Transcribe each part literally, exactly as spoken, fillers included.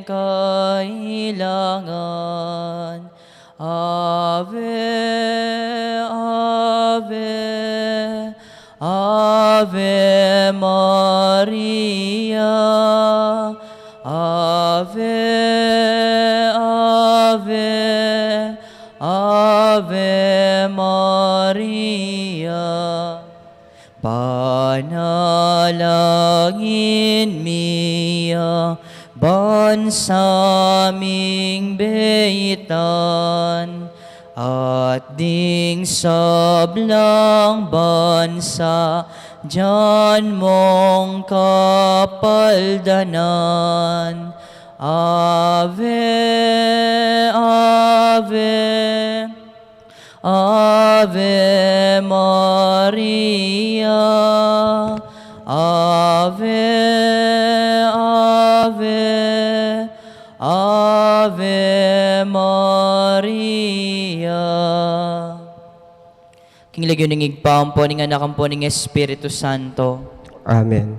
kailangan. Ave, Ave, Ave Maria. Ave, Ave, Ave Maria. Panalangin mi ya bansa ming beitan, at ding sablang bansa dian mong kapaldanan. Ave, Ave, Ave Maria. Ave, Ave, Ave Maria. King lagyu ning Ibpa, ampo ning Anak, ampo ning Espiritu Santo. Amen.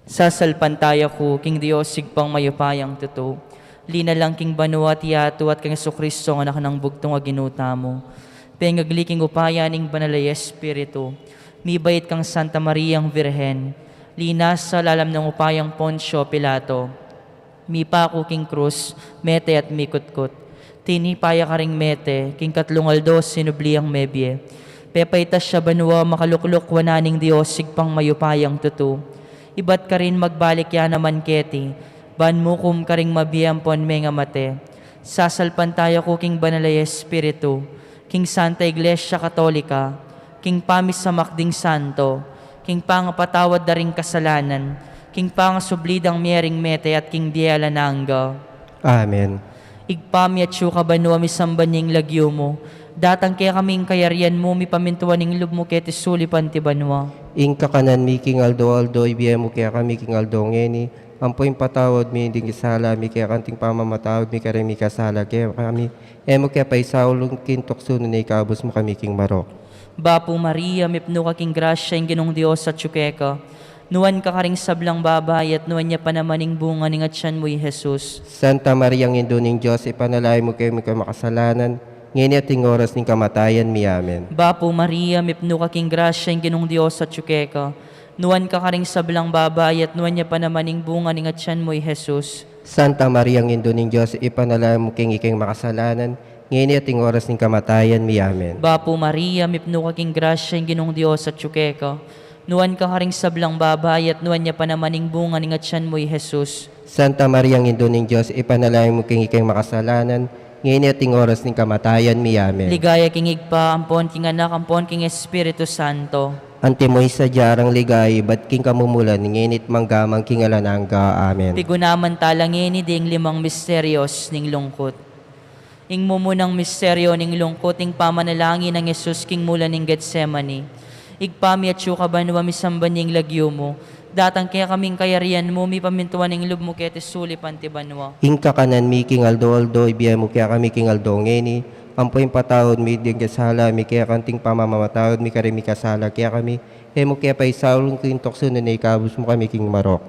Sasalpantaya ku king Dios, Ibpang mayupayang tutu, linalang king banua at yatu, at kang Jesucristo, Anak nang bugtung a Ginu tamu, pengagli king upaya ning Banal a Espiritu, mibait kang Santa Mariang Virgen, linasa lalam nang upayang Poncio Pilato, mipaku king krus, mete at mikutkut. Tinipa ya karing mete, king katlung aldo sinubli yang mebie. Pepaitas ya banua, makalukluk wanan ning Dios, Ibpang mayupayang tutu. Ibat karin magbalik ya naman keti, ban mukum karing mabie ampon mengamate. Sasalpantaya ku king Banal a Espiritu, king Santa Iglesia Katolika, king pamisamak ding santo, king pangapatawad da ring kasalanan, king pangasubli dang mie ring mete, at king bie alang angga. Amen. Ibpa mi, atsu ka banua, misamban ya ing lagyu mu, datang kekami ing kayarian mu, mipamintuan ing lub mu keti sulip anti banua. Ing kakanan mi king aldo-aldo ibie mu kekami king aldo ngeni, ampo ipatawad mu ding sala mi keka anti ing pamamatawad mi karing mikasala kekami. E mu ke paisaul king tuksu, nune ikabus mu kami king marok. Bapu Maria, mipnu ka king grasya, ing Ginung Dios atyu keka. Nuan ka karing sablang babai, at nuan ya pa naman ing bunga ning atyan mu, i Jesus. Santa Maria, Indu ning Dios, ipanalangin mu kami king makasalanan, ngeni at king oras ning kamatayan mi. Amen. Bapu Maria, mipnu ka king grasya, ing Ginung Dios atyu keka. Nuan ka karing sablang babai, at nuan ya pa naman ing bunga ning atyan mu, i Jesus. Santa Maria, Indu ning Dios, ipanalangin mu kami king makasalanan, ngeni at king oras ning kamatayan mi. Amen. Bapu Maria, mipnu ka king grasya, ing Ginung Dios atyu keka. Nuan ka karing sablang babai, at nuan ya pa naman ing bunga ning atyan mu, i Jesus. Santa Maria, Indu ning Dios, ipanalangin mu kami king makasalanan, ngeni at king oras ning kamatayan mi. Amen. Ligaya king Ibpa, ampon king Anak, ampon king Espiritu Santo. Antimo ing sadya rang ligaya, ibat king kamumulan, ngeni at mangga man king alang angga. Amen. Pigunaman tala ngeni ding limang misterios ning lungkut. Ing mumunang misteryo ning lungkut, ing pamanalangin nang Jesus king mula ning Getsemani. Ibpa mi atyu ka banua, misamban ya ing lagyu mu. Datang kekami ing kayarian mu, mipamintuan ing lub mu keti sulip anti banua. Ing kakanan mi king aldo-aldo, ibie mu kekami king aldo ngeni. Ampo ipatawad mu ding sala mi keka anti ing pamamamatawad mi karing mikasala kekami. E mu ke paisaul king tuksu, nune ikabus mu kami king marok.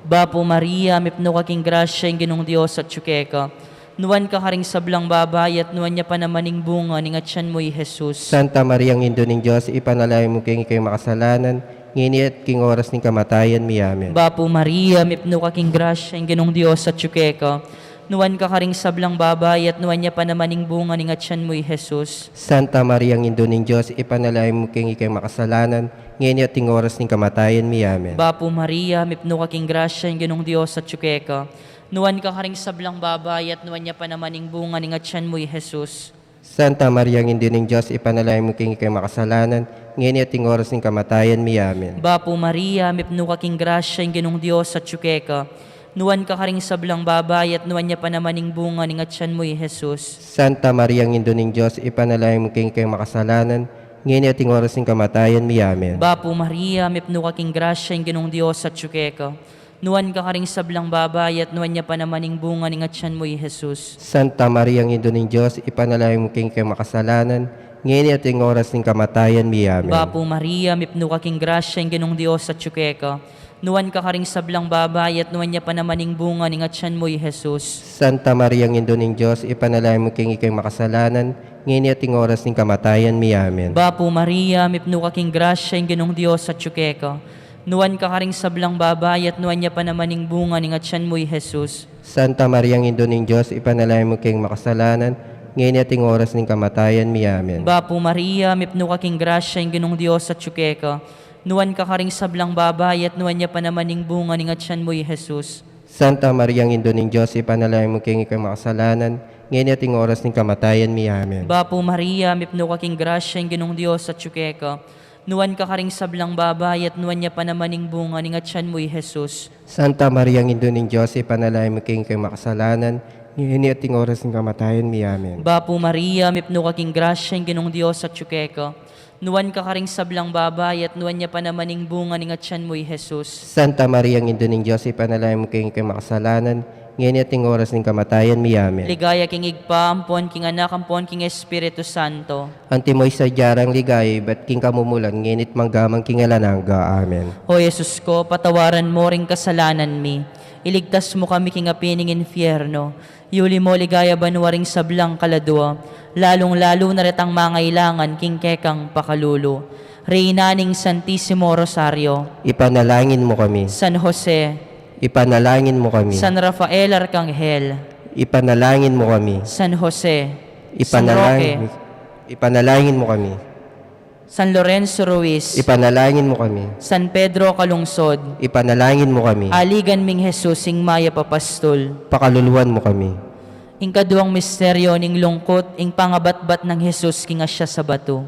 Bapu Maria, mipnu ka king grasya, ing Ginung Dios atyu keka. Nuan ka karing sablang babai, at nuan ya pa naman ing bunga ning atyan mu, i Jesus. Santa Maria, Indu ning Dios, ipanalangin mu kami king makasalanan, ngeni at king oras ning kamatayan mi. Amen. Bapu Maria, mipnu ka king grasya, ing Ginung Dios atyu keka. Nuan ka karing sablang babai, at nuan ya pa naman ing bunga ning atyan mu, i Jesus. Santa Maria, Indu ning Dios, ipanalangin mu kami king makasalanan, ngeni at king oras ning kamatayan mi. Amen. Bapu Maria, mipnu ka king grasya, ing Ginung Dios atyu keka. Nuan ka karing sablang babai, at nuan ya pa naman ing bunga ning atyan mu, i Jesus. Santa Maria, Indu ning Dios, ipanalangin mu kami king makasalanan, ngeni at king oras ning kamatayan mi. Amen. Bapu Maria, mipnu ka king grasya, ing Ginung Dios atyu keka. Nuan ka karing sablang babai, at nuan ya pa naman ing bunga ning atyan mu, i Jesus. Santa Maria, Indu ning Dios, ipanalangin mu kami king makasalanan, ngeni at king oras ning kamatayan mi. Amen. Bapu Maria, mipnu ka king grasya, ing Ginung Dios atyu keka. Nuan ka karing sablang babai, at nuan ya pa naman ing bunga ning atyan mu, i Jesus. Santa Maria, Indu ning Dios, ipanalangin mu kami king makasalanan, ngeni at king oras ning kamatayan mi. Amen. Bapu Maria, mipnu ka king grasya, ing Ginung Dios atyu keka. Nuan ka karing sablang babai, at nuan ya pa naman ing bunga ning atyan mu, i Jesus. Santa Maria, Indu ning Dios, ipanalangin mu keng ikang makasalanan, ngeni at ing oras ning kamatayan mi. Amen. Bapu Maria, mipnu ka king grasya, ing Ginung Dios atyu keka. Nuan ka karing sablang babai, at nuan ya pa naman ing bunga ning atyan mu, i Jesus. Santa Maria, Indu ning Dios, ipanalangin mu keng makasalanan, ngeni at ing oras ning kamatayan mi. Amen. Bapu Maria, mipnu ka king grasya, ing Ginung Dios atyu keka. Nuan ka karing sablang babai, at nuan ya pa naman ing bunga ning atyan mu, i Jesus. Santa Maria, Indu ning Dios, ipanalangin mu keng ikang makasalanan, ngeni at ing oras ning kamatayan mi. Amen. Bapu Maria, mipnu ka king grasya, ing Ginung Dios atyu keka. Nuan ka karing sablang babai, at nuan ya pa naman ing bunga ning atyan mu, i Jesus. Santa Maria, Indu ning Dios, ipanalangin mu keng ikang makasalanan, ngeni at ing oras ning kamatayan mi. Amen. Bapu Maria, mipnu ka king grasya, ing Ginung Dios atyu keka. Nuan ka karing sablang babai, at nuan ya pa naman ing bunga ning atyan mu, i Jesus. Santa Maria, Indu ning Dios, ipanalangin mu keng ikang makasalanan, ngeni at ing oras ning kamatayan mi. Amen. Ligaya king Ibpa, ampon king Anak, ampon king Espiritu Santo. Antimo ing sadya rang ligaya, ibat king kamumulan, ngeni at mangga man king alang angga. Amen. O Jesus ko, patawaran mu ring kasalanan mi. Iligtas mu kami king api ning infierno. Iuli mu king ligaya banua ring sablang kaladua, lalung-lalu na retang mangailangan king kekang pakalulu. Reyna ning Santisimo Rosario. Ipanalangin mu kami. San Jose. Ipanalangin mu kami. San Rafael Arkanghel. Ipanalangin mu kami. San Jose. Ipanalangin, San Roque. Ipanalangin mu kami. San Lorenzo Ruiz. Ipanalangin mu kami. San Pedro Calungsod. Ipanalangin mu kami. Aligan ming Jesus, ing mayap a pastul. Pakaluluan mu kami. Ing kaduang misteryo ning lungkut, ing pangabatbat nang Jesus king asya sa batu.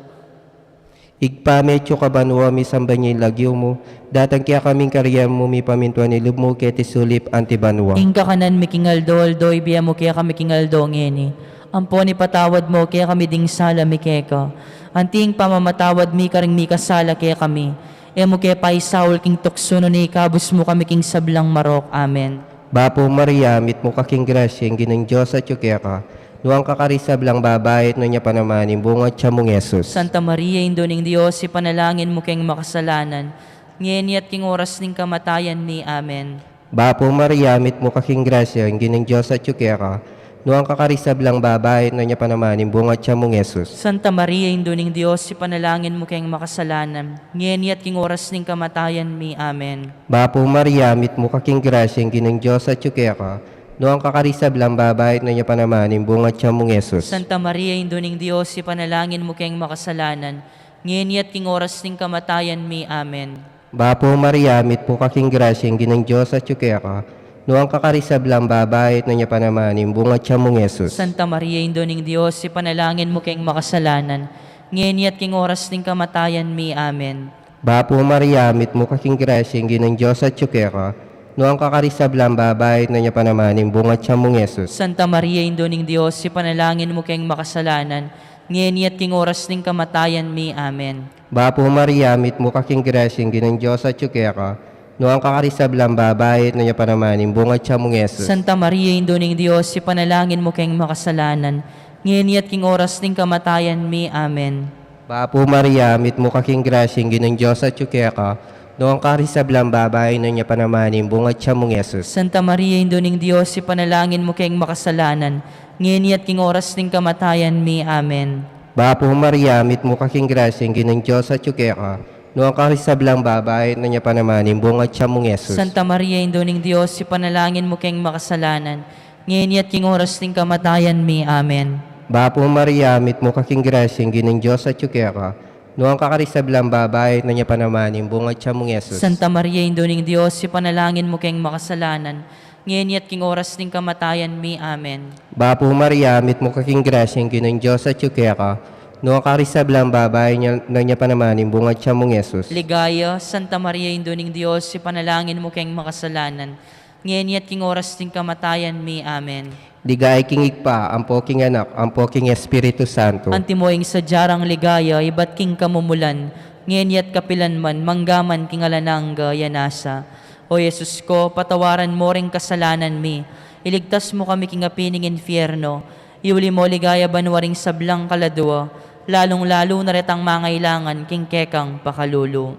Ibpa mi atsu ka banua, misamban ya ing lagyu mu, datang kekami ing karyan mu, mipamintuan ing lub mu keti sulip anti banua. Ing kakanan mi king aldo-aldo ibie mu kekami king aldo ngeni. Ampon ipatawad mu kekami ding sala mi keka, anti ing pamamatawad mi karing mikasala kekami. E mu ke paisaul king tuksu, nune ikabus mu kami king sablang marok. Amen. Bapu Maria, mitmu ka king grasya, ing Ginung Dios atyu keka. Nuan ka karing sablang babai, at nuan ya pa naman ing bunga atyan mung Jesus. Santa Maria, Indu ning Dios, ipanalangin mu keng makasalanan, ngeni at king oras ning kamatayan mi. Amen. Bapu Maria, mitmu ka king grasya, ing Ginung Dios atyu keka. Nuan ka karing sablang babai, at nuan ya pa naman ing bunga atyan mung Jesus. Santa Maria, Indu ning Dios, ipanalangin mu keng makasalanan, ngeni at king oras ning kamatayan mi. Amen. Bapu Maria, mitmu ka king grasya, ing Ginung Dios atyu keka. Nuan ka karing sablang babai, at nuan ya pa naman ing bunga atyan mung Jesus. Santa Maria, Indu ning Dios, ipanalangin mu keng makasalanan, ngeni at king oras ning kamatayan mi. Amen. Bapu Maria, mitmu ka king grasya, ing Ginung Dios atyu keka. Nuan ka karing sablang babai, at nuan ya pa naman ing bunga atyan mung Jesus. Santa Maria, Indu ning Dios, ipanalangin mu keng makasalanan, ngeni at king oras ning kamatayan mi. Amen. Bapu Maria, mitmu ka king grasya, ing Ginung Dios atyu keka. Nuan ka karing sablang babai, at nuan ya pa naman ing bunga atyan mung Jesus. Santa Maria, Indu ning Dios, ipanalangin mu keng makasalanan, ngeni at king oras ning kamatayan mi. Amen. Bapu Maria, mitmu ka king grasya, ing Ginung Dios atyu keka. Nuan ka karing sablang babai, at nuan ya pa naman ing bunga atyan mung Jesus. Santa Maria, Indu ning Dios, ipanalangin mu keng makasalanan, ngeni at king oras ning kamatayan mi. Amen. Bapu Maria, mitmu ka king grasya, ing Ginung Dios atyu keka. Nuan ka karing sablang babai, at nuan ya pa naman ing bunga atyan mung Jesus. Santa Maria, Indu ning Dios, ipanalangin mu keng makasalanan, ngeni at king oras ning kamatayan mi. Amen. Bapu Maria, mitmu ka king grasya, ing Ginung Dios atyu keka. Nuan ka karing sablang babai, at nuan ya pa naman ing bunga atyan mung Jesus. Santa Maria, Indu ning Dios, ipanalangin mu keng makasalanan, ngeni at king oras ning kamatayan mi. Amen. Bapu Maria, mitmu ka king grasya, ing Ginung Dios atyu keka. Nuan ka karing sablang babai, at nuan ya pa naman ing bunga atyan mung Jesus. Santa Maria, Indu ning Dios, ipanalangin mu keng makasalanan, ngeni at king oras ning kamatayan mi. Amen. Bapu Maria, mitmu ka king grasya, ing Ginung Dios atyu keka. Nuan ka karing sablang babai, at nuan ya pa naman ing bunga atyan mung Jesus. Ligaya, Santa Maria, Indu ning Dios, ipanalangin mu keng makasalanan, ngeni at king oras ning kamatayan mi. Amen. Ligaya king Ibpa, ampo king Anak, ampo king Espiritu Santo. Antimo ing sadya rang ligaya ibat king kamumulan, ngeni at kapilan man, mangga man king alang angga. Amen. O Jesus ko, patawaran mu ring kasalanan mi, iligtas mu kami king api ning infierno, iuli mu king ligaya banua ring sablang kaladua, lalung-lalu na retang mangailangan king kekang pakalulu.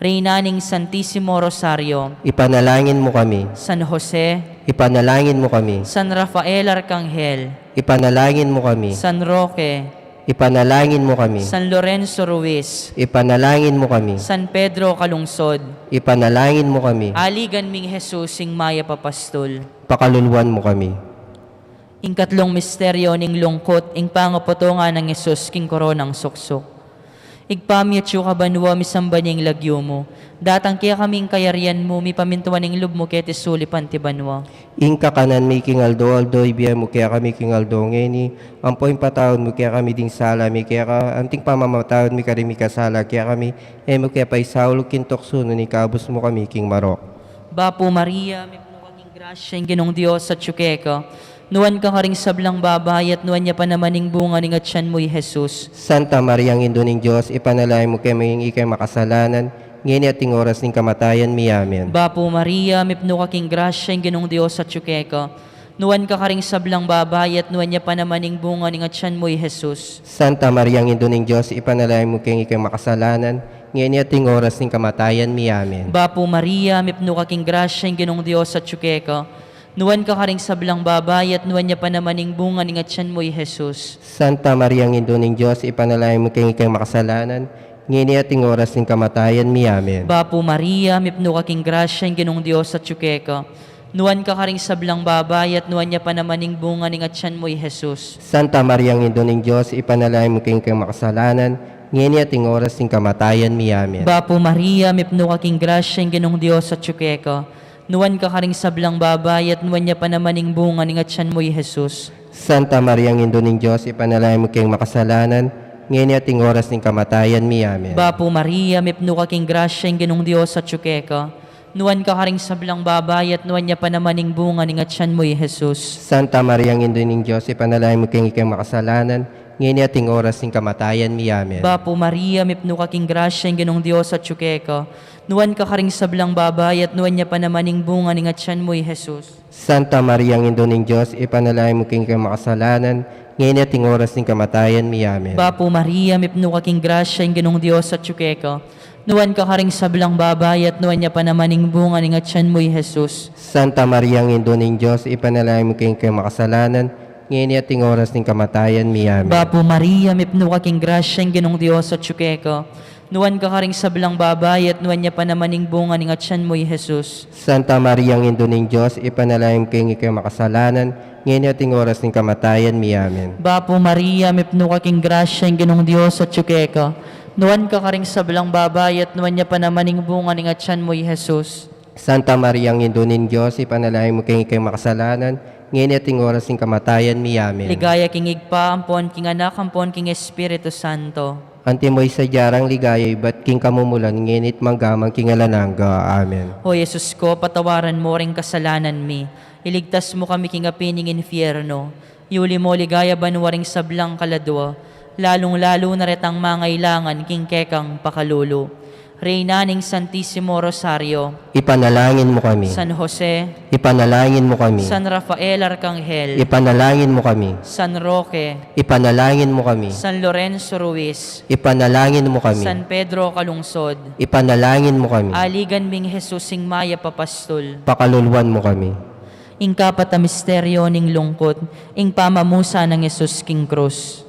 Reyna ning Santisimo Rosario, ipanalangin mu kami. San Jose, ipanalangin mu kami. San Rafael Arcangel, ipanalangin mu kami. San Roque, ipanalangin mu kami. San Lorenzo Ruiz, ipanalangin mu kami. San Pedro Calungsod, ipanalangin mu kami. Aligan ming Jesus, ing Mayap a Pastul, pakaluluan mu kami. Ing katlung misteryo ning lungkut, ing pangapatungan nang Jesus king koronang suksuk. Ibpa mi atsu ka banua, misamban ya ing lagyu mu. Datang kekami ing kayarian mu, mipamintuan ing lub mu keti sulip anti banua. Ing kakanan mi king aldo-aldo, ibie mu kekami king aldo ngeni, ampo ipatawad mu kekami ding sala mi keka, anting pamamatawad mi karing mikasala kekami, e mu ke paisaul king tuksu, nune ikabus mu kami king marok. Bapu Maria, mipnu ka king grasya, ing Ginung Dios atyu keka. Nuan ka karing sablang babai, at nuan ya pa naman ing bunga ning atyan mu, i Jesus. Santa Mariang Indu ning Dios, ipanalangin mu kami ikang makasalanan, ngeni at ing oras ning kamatayan mi. Amen. Bapu Maria, mipnu ka king grasya, ing Ginung Dios atyu keka. Nuan ka karing sablang babai, at nuan ya pa naman ing bunga ning atyan mu, i Jesus. Santa Mariang Indu ning Dios, ipanalangin mu kami ikang makasalanan, ngeni at ing oras ning kamatayan mi. Amen. Bapu Maria, mipnu ka king grasya, ing Ginung Dios atyu keka. Nuan ka karing sablang babai, at nuan ya pa naman ing bunga ning atyan mu, i Jesus. Santa Mariang Indu ning Dios, ipanalangin mu kami ikang makasalanan, ngeni at ing oras ning kamatayan mi. Amen. Bapu Maria, mipnu ka king grasya, ing Ginung Dios atyu keka. Nuan ka karing sablang babai, at nuan ya pa naman ing bunga ning atyan mu, i Jesus. Santa Mariang Indu ning Dios, ipanalangin mu kami ikang makasalanan, ngeni at ing oras ning kamatayan mi. Amen. Bapu Maria, mipnu ka king grasya, ing Ginung Dios atyu keka. Nuan ka karing sablang babai, at nuan ya pa naman ing bunga ning atyan mu, i Jesus. Santa Mariang Indu ning Dios, ipanalangin mu kami ikang makasalanan, ngeni at ing oras ning kamatayan mi. Amen. Bapu Maria, mipnu ka king grasya, ing Ginung Dios atyu keka. Nuan ka karing sablang babai, at nuan ya pa naman ing bunga ning atyan mu, i Jesus. Santa Mariang Indu ning Dios, ipanalangin mu kami ikang makasalanan, ngeni at ing oras ning kamatayan mi. Amen. Bapu Maria, mipnu ka king grasya, ing Ginung Dios atyu keka. Nuan ka karing sablang babai, at nuan ya pa naman ing bunga ning atyan mu, i Jesus. Santa Mariang Indu ning Dios, ipanalangin mu kami ikang makasalanan, ngeni at ing oras ning kamatayan mi. Amen. Bapu Maria, mipnu ka king grasya, ing Ginung Dios atyu keka. Nuan ka karing sablang babai, at nuan ya pa naman ing bunga ning atyan mu, i Jesus. Santa Mariang Indu ning Dios, ipanalangin mu kami ikang makasalanan, ngeni at ing oras ning kamatayan mi. Amen. Bapu Maria, mipnu ka king grasya, ing Ginung Dios atyu keka. Nuan ka karing sablang babai, at nuan ya pa naman ing bunga ning atyan mu, i Jesus. Santa Mariang Indu ning Dios, ipanalangin mu kami ikang makasalanan, ngeni at ing oras ning kamatayan mi. Amen. Bapu Maria, mipnu ka king grasya, ing Ginung Dios atyu keka. Nuan ka karing sablang babai, at nuan ya pa naman ing bunga ning atyan mu, i Jesus. Santa Mariang Indu ning Dios, ipanalangin mu kami ikang makasalanan, ngeni at ing oras ning kamatayan mi. Amen. Ligaya king Ibpa, ampon king Anak, ampon king Espiritu Santo. Antimo ing sadya rang ligaya ibat king kamumulan, ngeni at mangga man king alang angga. Amen. O Jesus ko, patawaran mu ring kasalanan mi, iligtas mu kami king api ning infierno, iuli mu king ligaya banua ring sablang kaladua, lalung-lalu na retang mangailangan king kekang pakalulu. Reyna ning Santisimo Rosario, ipanalangin mu kami. San Jose, ipanalangin mu kami. San Rafael Arcangel, ipanalangin mu kami. San Roque, ipanalangin mu kami. San Lorenzo Ruiz, ipanalangin mu kami. San Pedro Calungsod, ipanalangin mu kami. Aligan ming Jesus, ing Mayap a Pastul, pakaluluan mu kami. Ing kapat a misteryo ning lungkut, ing pamamusan nang Jesus king krus.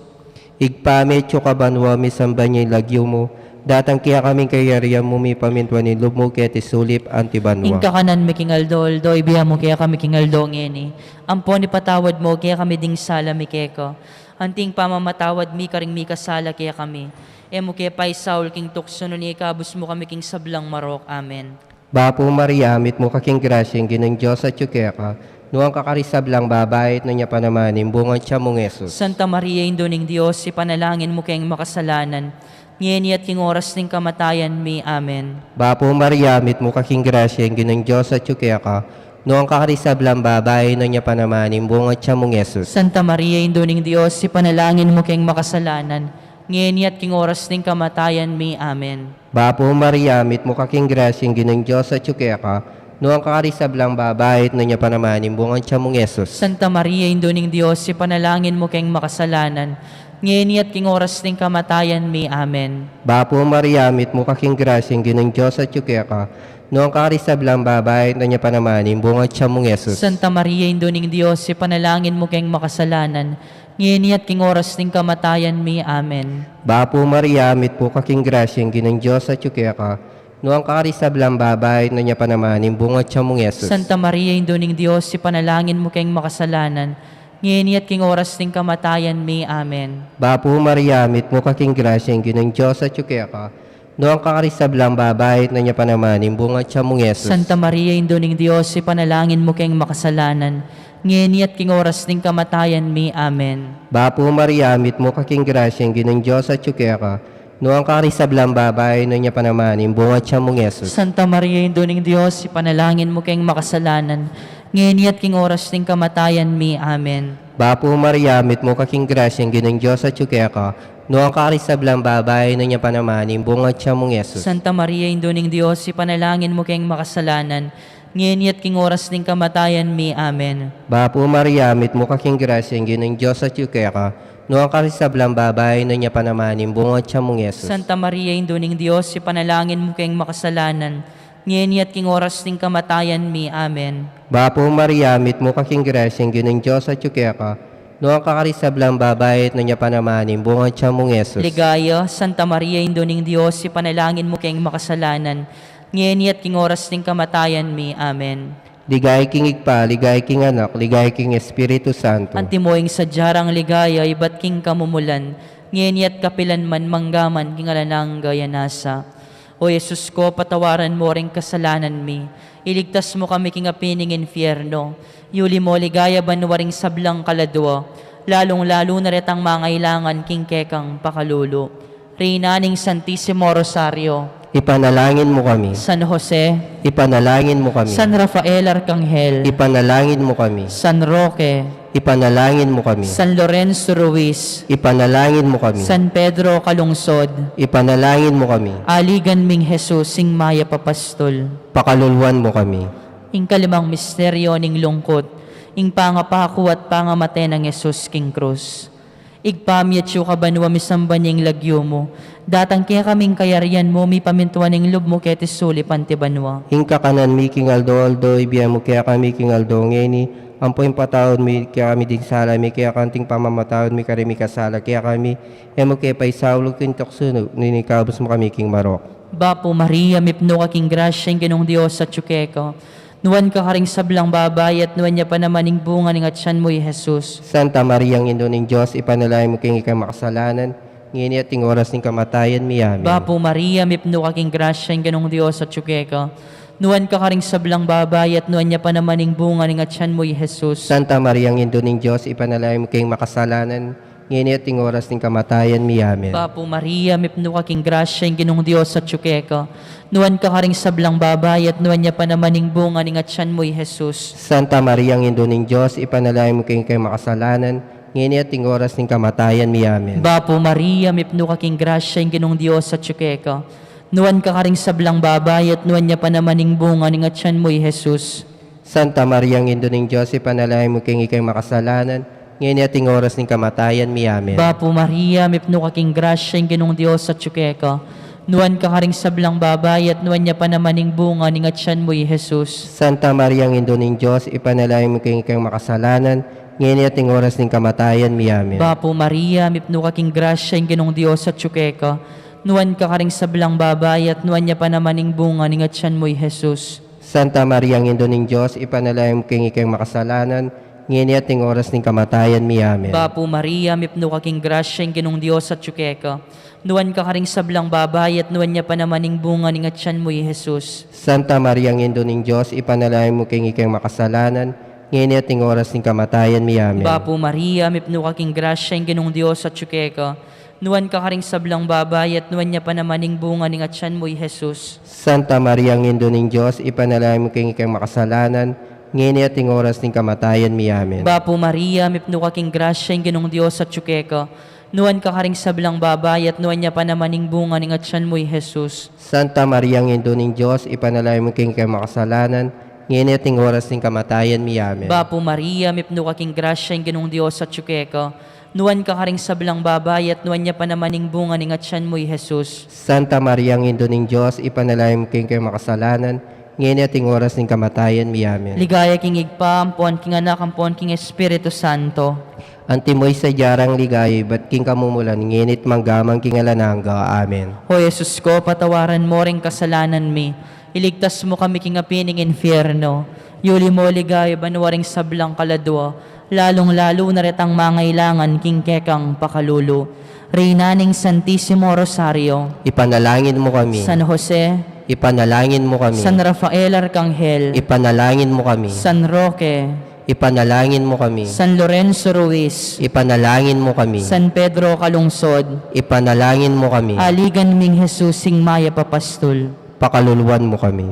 Ibpa mi, atsu ka banua, misamban ya ing lagyu mu, datang kekami ing kayarian mu, mipamintuan ing lub mu keti sulip anti banua. Ing kakanan mi king aldo-aldo, ibie mu kekami king aldo ngeni. Ampon ipatawad mu kekami ding sala mi keka, anti ing pamamatawad mi karing mikasala kekami. E mu ke paisaul king tuksu, nune ikabus mu kami king sablang marok. Amen. Bapu Maria, mitmu ka king grasya, ing Ginung Dios atyu keka. Nuan ka karing sablang babai, at nuan ya pa naman ing bunga ning tiyan mung Jesus. Santa Maria, Indu ning Dios, ipanalangin mu keng makasalanan, ngeni at king oras ning kamatayan mi. Amen. Bapu Maria, mitmu ka king grasya, ing Ginung Dios atyu keka. Nuan ka karing sablang babai, at nuan ya pa naman ing bunga ning tiyan mung Jesus. Santa Maria, Indu ning Dios, ipanalangin mu keng makasalanan, ngeni at king oras ning kamatayan mi. Amen. Bapu Maria, mitmu ka king grasya, ing Ginung Dios atyu keka. Nuan ka karing sablang babai, at nuan ya pa naman ing bunga ning tiyan mung Jesus. Santa Maria, Indu ning Dios, ipanalangin mu keng makasalanan, ngeni at king oras ning kamatayan mi. Amen. Bapu Maria, mitmu ka king grasya, ing Ginung Dios atyu keka, nuan ka karing sablang babai, at nuan ya pa naman ing bunga ning tiyan mung Jesus. Santa Maria, Indu ning Dios, ipanalangin mu keng makasalanan, ngeni at king oras ning kamatayan mi. Amen. Bapu Maria, mitmu ka king grasya, ing Ginung Dios atyu keka, nuan ka karing sablang babai, at nuan ya pa naman ing bunga ning tiyan mung Jesus. Santa Maria, Indu ning Dios, ipanalangin mu keng makasalanan, ngeni at king oras ning kamatayan mi. Amen. Bapu Maria, mitmu ka king grasya, ing Ginung Dios atyu keka, nuan ka karing sablang babai, at nuan ya pa naman ing bunga ning tiyan mung Jesus. Santa Maria, Indu ning Dios, ipanalangin mu keng makasalanan, ngeni at king oras ning kamatayan mi. Amen. Bapu Maria, mitmu ka king grasya, ing Ginung Dios atyu keka, nuan ka karing sablang babai, at nuan ya pa naman ing bunga ning tiyan mung Jesus. Santa Maria, Indu ning Dios, ipanalangin mu keng makasalanan, ngeni at king oras ning kamatayan mi. Amen. Bapu Maria, mitmu ka king grasya, ing Ginung Dios atyu keka, nuan ka karing sablang babai, at nuan ya pa naman ing bunga ning tiyan mung Jesus. Santa Maria, Indu ning Dios, ipanalangin mu keng makasalanan, ngeni at king oras ning kamatayan mi. Amen. Bapu Maria, mitmu ka king grasya, ing Ginung Dios atyu keka, nuan ka karing sablang babai, at nuan ya pa naman ing bunga ning tiyan mung Jesus. Santa Maria, Indu ning Dios, ipanalangin mu keng makasalanan, ngeni at king oras ning kamatayan mi. Amen. Bapu Maria, mitmu ka king grasya, ing Ginung Dios atyu keka, nuan ka karing sablang babai, at nuan ya pa naman ing bunga ning tiyan mung Jesus. Ligaya, Santa Maria, Indu ning Dios, ipanalangin mu keng makasalanan, ngeni at king oras ning kamatayan mi. Amen. Ligaya king Ibpa, ligaya king Anak, ligaya king Espiritu Santo. Antimo ing sadya rang ligaya ibat king kamumulan, ngeni at kapilan man, mangga man king alang angga. Amen. O Jesus ko, patawaran mu ring kasalanan mi, iligtas mu kami king api ning infierno, yuli mu king ligaya banua ring sablang kaladua, lalung-lalu na retang mangailangan king kekang pakalulu. Reyna ning Santisimo Rosario, ipanalangin mu kami. San Jose, ipanalangin mu kami. San Rafael Arkanghel, ipanalangin mu kami. San Roque, ipanalangin mu kami. San Lorenzo Ruiz, ipanalangin mu kami. San Pedro Calungsod, ipanalangin mu kami. Aligan ming Jesus, ing mayap a pastul, pakaluluan mu kami. Ing kalimang misteryo ning lungkut, ing pangapaku at pangamate nang Jesus king krus. Ibpa mi, atsu ka banua, misamban ya ing lagyu mu, datang kekami ing kayarian mu, mipamintuan ing lub mu keti sulip anti banua. Ing kakanan mi king aldo-aldo ibie mu kekami king aldo ngeni, ampo ipatawad mu kekami ding sala mi keka anti ing pamamatawad mi karing mikasala kekami, e mu ke paisaul king tuksu, nune ikabus mu kami king marok. Bapu Maria, mipnu ka king grasya, ing Ginung Dios atsu keka, nuan ka karing sablang babai, at nuan ya pa naman ing bunga ning atian mu, i Jesus. Santa Maria, Indu ning Dios, ipanalangin mu keng ikang makasalanan, ngeni at king oras ning kamatayan mi. Amen. Bapu Maria, mipnu ka king grasya, ing Ginung Dios atsu keka, nuan ka karing sablang babai, at nuan ya pa naman ing bunga ning atian mu, i Jesus. Santa Maria, Indu ning Dios, ipanalangin mu keng makasalanan, ngeni at king oras ning kamatayan mi. Amen. Bapu Maria, mipnu ka king grasya, ing Ginung Dios atsu keka, nuan ka karing sablang babai, at nuan ya pa naman ing bunga ning atian mu, i Jesus. Santa Maria, Indu ning Dios, ipanalangin mu keng ikang makasalanan, ngeni at king oras ning kamatayan mi. Amen. Bapu Maria, mipnu ka king grasya, ing Ginung Dios atsu keka, nuan ka karing sablang babai, at nuan ya pa naman ing bunga ning atian mu, i Jesus. Santa Maria, Indu ning Dios, ipanalangin mu keng ikang makasalanan, ngeni at king oras ning kamatayan mi. Amen. Bapu Maria, mipnu ka king grasya, ing Ginung Dios atsu keka, nuan ka karing sablang babai, at nuan ya pa naman ing bunga ning atian mu, i Jesus. Santa Maria, Indu ning Dios, ipanalangin mu keng ikang makasalanan, ngeni at king oras ning kamatayan mi. Amen. Bapu Maria, mipnu ka king grasya, ing Ginung Dios atsu keka, nuan ka karing sablang babai, at nuan ya pa naman ing bunga ning atian mu, i Jesus. Santa Maria, Indu ning Dios, ipanalangin mu keng ikang makasalanan, ngeni at king oras ning kamatayan mi. Amen. Bapu Maria, mipnu ka king grasya, ing Ginung Dios atsu keka, nuan ka karing sablang babai, at nuan ya pa naman ing bunga ning atian mu, i Jesus. Santa Maria, Indu ning Dios, ipanalangin mu keng ikang makasalanan, ngeni at king oras ning kamatayan mi. Amen. Bapu Maria, mipnu ka king grasya, ing Ginung Dios atsu keka, nuan ka karing sablang babai, at nuan ya pa naman ing bunga ning atian mu, i Jesus. Santa Maria, Indu ning Dios, ipanalangin mu keng ikang makasalanan, ngeni at king oras ning kamatayan mi. Amen. Bapu Maria, mipnu ka king grasya, ing Ginung Dios atsu keka, nuan ka karing sablang babai, at nuan ya pa naman ing bunga ning atian mu, i Jesus. Santa Maria, Indu ning Dios, ipanalangin mu keng ikang makasalanan, ngeni at king oras ning kamatayan mi. Amen. Bapu Maria, mipnu ka king grasya, ing Ginung Dios atsu keka, Nuan ka karing sablang babai, at nuan ya pa naman ing bunga ning atyan mu, i Jesus. Santa Maria, Indu ning Dios, ipanalangin mu keng makasalanan, ngeni at ing oras ning kamatayan mi. Amen. Ligaya king Ibpa, ampon king Anak, ampon king Espiritu Santo. Antimo ing sadya rang ligaya ibat king kamumulan, ngeni at mangga man king alang angga. Amen. O Jesus ko, patawaran mo ring kasalanan mi, iligtas mo kami king api ning infierno, yuli mo ligaya banua ring sablang kaladua, lalung-lalu na retang mangailangan king kekang pakalulu. Reyna ning Santisimo Rosario. Ipanalangin mo kami. San Jose. Ipanalangin mo kami. San Rafael Arcangel. Ipanalangin mo kami. San Roque. Ipanalangin mo kami. San Lorenzo Ruiz. Ipanalangin mo kami. San Pedro Calungsod. Ipanalangin mo kami. Aligan ming Jesus ing mayap a pastul. Pakaluluan mo kami.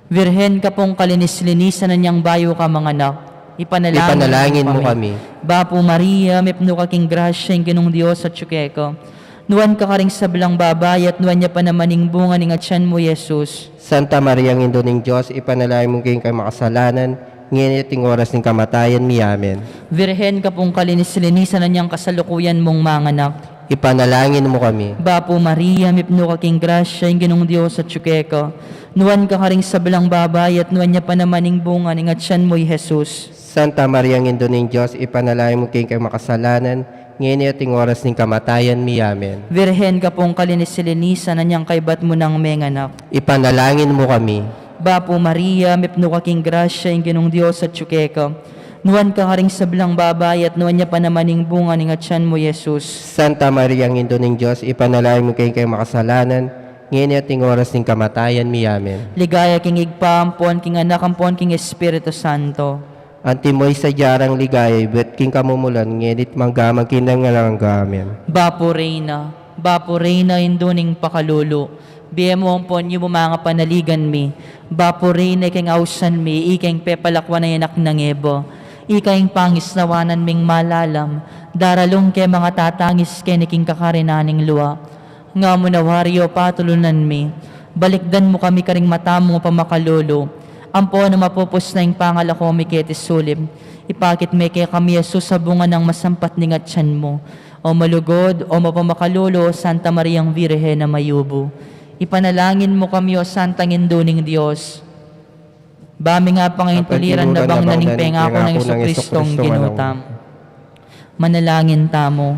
Virgen ka pung kalinis-linisan, anyang bayu ka manganak, ipanalangin mo kami. Bapu Maria, mipnu ka king grasya, ing Ginung Dios atyu keka. Nuan ka karing sablang babai, at nuan ya pa naman ing bunga ning atyan mu, i Jesus. Santa Maria, Indu ning Dios, ipanalangin mu keng makasalanan, ngeni at ing oras ning kamatayan mi. Amen. Virgen ka pung kalinis-linisan, anyang kasalukuyan mung manganak, ipanalangin mo kami. Bapu Maria, mipnu ka king grasya, ing Ginung Dios atyu keka. Nuan ka karing sablang babai, at nuan ya pa naman ing bunga ning atyan mu, i Jesus. Santa Maria, Indu ning Dios, ipanalangin mu keng makasalanan, ngeni at ing oras ning kamatayan mi. Amen. Virgen ka pung kalinis-linisan, anyang kaybat mu nang menganak, ipanalangin mo kami. Bapu Maria, mipnu ka king grasya, ing Ginung Dios atyu keka. Nuan ka karing sablang babai, at nuan ya pa naman ing bunga ning atyan mu, i Jesus. Santa Maria, Indu ning Dios, ipanalangin mu keng makasalanan, ngeni at ing oras ning kamatayan mi. Amen. Ligaya king Ibpa, ampon king Anak, ampon king Espiritu Santo. Antimo ing sadya rang ligaya ibat king kamumulan, ngeni at mangga man king alang angga. Amen. Bapu Reyna, Bapu Reyna, Indu ning pakalulu, bie mu ampon yumu ing panaligan mi. Bapu Reyna, ikeng ausan mi, ikeng pepalakwan a anak nang Eva, ika ing pangisnawanan ming malalam, daralung ke mangatatangis keni king kakarinan ning lua. Nga mu na wari o patulunan mi, balikdan mu kami karing mata mung pamakalulu, ampon nung mapupus na ing pangalako mi keti sulip, ipakit me kekami i Jesus a bunga nang masampat ning atyan mu. O malugud, o mapamakalulu, Santa Mariang Virgen a mayubu, ipanalangin mu kami, o Santang Indu ning Dios. Ba mi nga pangaintuliran na bang na ning pengaku nang Jesucristong Ginu tamu. Manalangin tamu.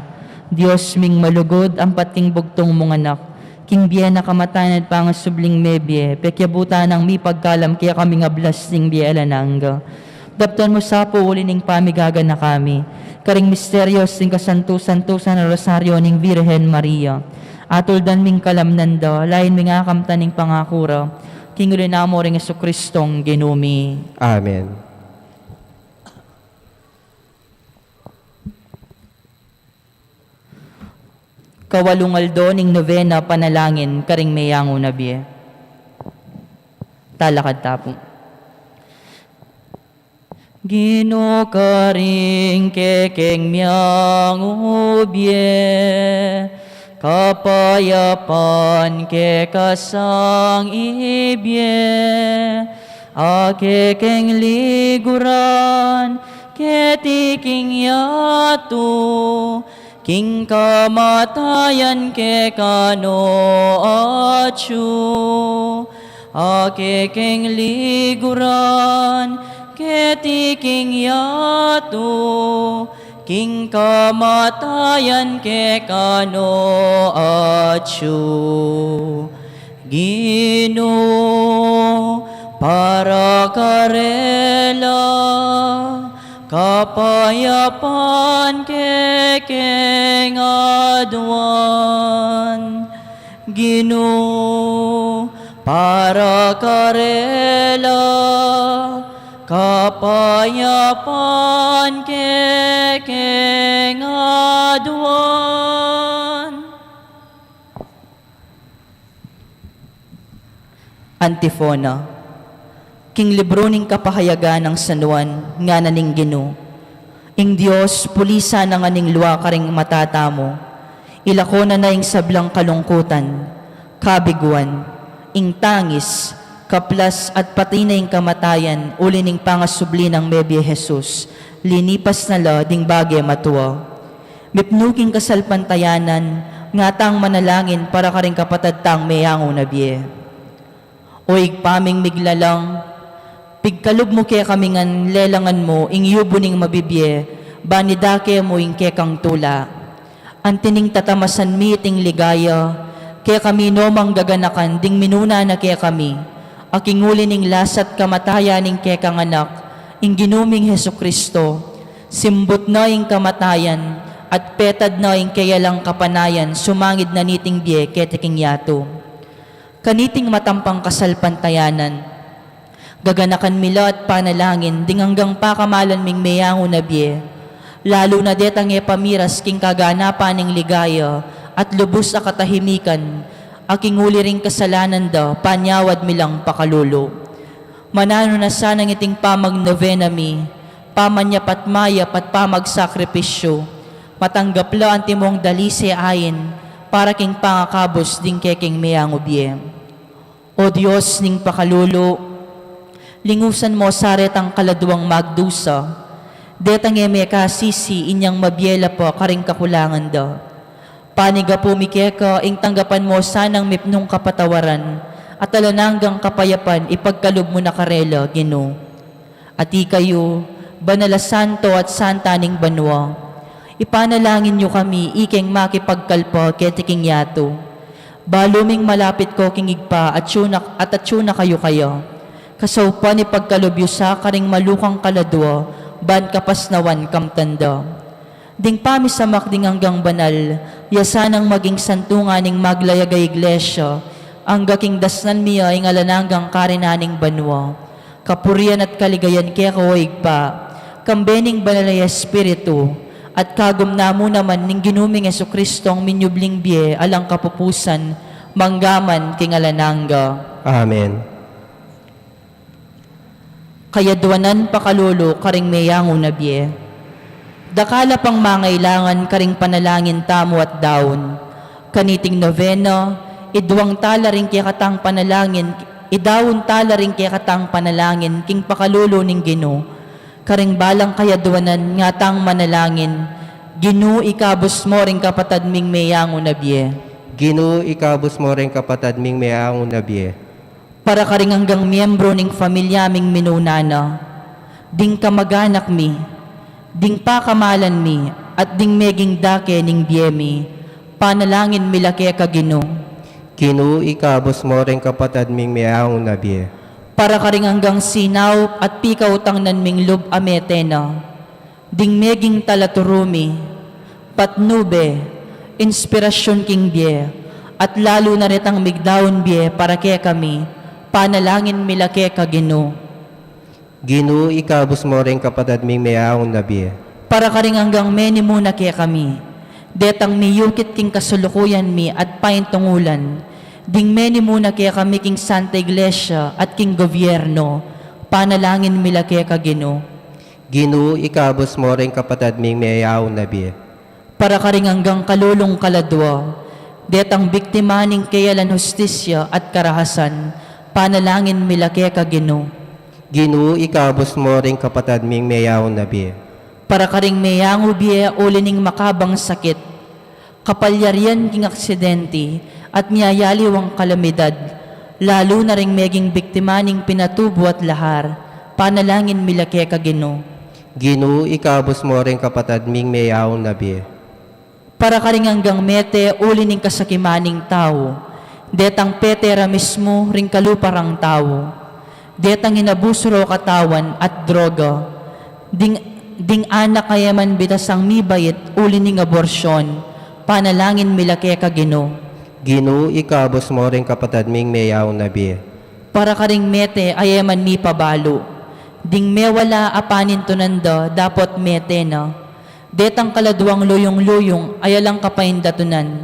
Dios ming malugud, ampat king bugtung mung Anak, king bie na, kamatayan at pangasubling mebie, pekyabutan nang mipagkalam kekaming ablas ning bie alang angga. Daptan mu sa pu uli ning pamigaganaka mi karing misterios ning kasantu-santusan a Rosario ning Virgen Maria. Atuldan ming kalamnan da, lain ming akamtan ing pangaku ra, king uli na mu ring Jesucristong Ginu mi. Amen. Kawalung aldo ning novena, panalangin karing meyangu na bie. Talakad ta pu. Ginu, karing kekeng miyangu bie, kapayapan keka sang ibie, a kekeng liguran keti king yatu, king kamatayan keka no atyu. A kekeng liguran keti king yatu, king kamatayan keka no atyu. Ginu, para karela kapayapan kekeng aduan. Ginu, para karela kapayapan kekeng aduan. Antifona. King libru ning Kapahayagan nang San Juan, ngana ning Ginu: Ing Dios pulisan na ngan ing lua karing mata tamu. Ilako na na ing sablang kalungkutan, kabiguan, ing tangis, kaplas at pati na ing kamatayan uli ning pangasubli nang mebie Jesus. Linipas na la ding bage matua. Mipnu king kasalpantayanan, ngatang manalangin para karing kapatad tang meyangu na bie. O Ibpa ming miglalang, pigkalub mu kekami ngan lelangan mu ing yubu ning mabibie, ban idake mu ing kekang tula. Anti ning tatamasan mi iting ligaya, kekami no manggaganakan ding minuna na kekami, a king uli ning lasa't kamatayan ning kekang Anak, ing Ginu ming Jesucristo, simbut na ing kamatayan, at petad na ing keya lang kapanayan, sumangid na niting bie keti king yatu. Kaniting matampang kasalpantayanan, gaganakan mi la at panalangin ding anggang pakamalan ming meyangu na bie, lalu na detang e pamiras king kaganapan ning ligaya at lubus a katahimikan, a king uli ring kasalanan da, panyawad mi lang pakalulu. Mananu na sanang iting pamagnovena mi, pamanyap at mayap at pamagsakripisyu, matanggap la antimong dalise ain, para king pangakabus ding keking meyangu bie. O Dios ning pakalulu, lingusan mo sa retang kaladuang magdusa, detang e mekasisi inyang mabie la pa karing kakulangan da. Panigapu mi keka ing tanggapan mo sanang mipnung kapatawaran at alang anggang kapayapan ipagkalub mu na karela, Ginu. At ikayu, banal a santo at santa ning banua, ipanalangin yu kami ikeng makipagkalpa keti king yatu. Balu ming malapit ko king Ibpa at atyu na, at atyu na kayu kaya. Kasaupan ipagkalub yu sa karing malukang kaladua, ban kapasnawan kamtan da. Ding pamisamak ding anggang banal, ya sanang maging santungan ning maglayag a iglesia, angga king dasnan mi ya ing alang anggang karinan ning banua. Kapurian at kaligayan keka, o Ibpa, kambe ning Banal a Espiritu, at kagum na mu naman ning Ginu ming Jesucristo, a minyubling bie alang kapupusan, mangga man king alang angga. Amen. Kayaduanan pakalulu karing meyangu na bie. Dakal a pang mangailangan karing panalangin tamu at daun. Kaniting novena, idaun tala ring kekatang panalangin, idaun tala ring kekatang panalangin king pakalulu ning Ginu. Karing balang kayaduanan, ngatang manalangin, Ginu, ikabus mo ring kapatad ming meyangu na bie. Ginu, ikabus mo ring kapatad ming meyangu na bie. Para karing anggang miyembro ning familia ming minuna na, ding kamaganak mi, ding pakamalan mi, at ding meging dake ning bie mi, panalangin mi la keka, Ginu. Ginu, ikabus mo ring kapatad ming meyangu na bie. Para karing anggang sinaup at pikautangnan ming lub a mete na, ding meging talaturu mi, patnube, inspirasyun king bie, at lalu na retang migdaun bie para kekami, panalangin mi la keka, Ginu. Ginu, ikabus mo ring kapatad ming meyangu na bie. Para karing anggang menimuna kekami, detang miyukit king kasulukuyan mi at paintungulan, ding menimuna kekami king Santa Iglesia at king gobyerno, panalangin mi la keka, Ginu. Ginu, ikabus mo ring kapatad ming meyangu na bie. Para karing anggang kalulung kaladua, detang biktima ning keyalan hustisya at karahasan, panalangin mi la keka, Ginu. Ginu, ikabus mo ring kapatad ming meyangu na bie. Para karing meyangu bie uli ning makabang sakit, kapalyarian king aksidente, at miyayaliwang kalamidad, lalu na ring meging biktima ning pinatubu at lahar, panalangin mi la keka, Ginu. Ginu, ikabus mo ring kapatad ming meyangu na bie. Para karing anggang mete uli ning kasakiman ning tau, detang pete ra mismu ring kalupa rang tau, detang inabusu ro katawan at droga, ding, ding anak a e man bitasang mibait uli ning aborsion, panalangin mi la keka, Ginu. Ginu, ikabus mo ring kapatad ming meyangu na bie. Para karing mete a e man mipabalu, ding mewala a panintunan da dapot mete na, detang kaladuang luyung-luyung a alang kapaindatunan,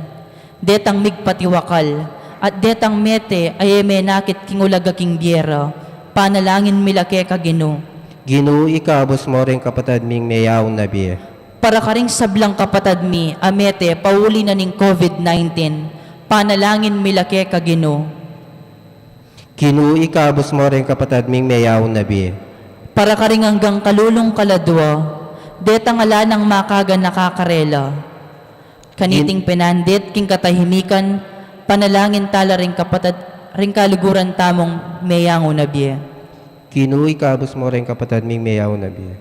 detang migpatiwakal, at detang mete a e menakit king ulaga king bie ra, panalangin mi la keka, Ginu. Ginu, ikabus mo ring kapatad ming meyangu na bie. Para karing sablang kapatad mi a mete pauli na ning COVID nineteen, panalangin mi la keka, Ginu. Ginu, ikabus mo ring kapatad ming meyangu na bie. Para karing anggang kalulung kaladua, detang ala nang makaganaka karela, Kaniting penandit king katahimikan, panalangin tala ring kapatad, ring kaluguran tamung meyangu na bie. Ginu, ikabus mu ring kapatad ming meyangu na bie.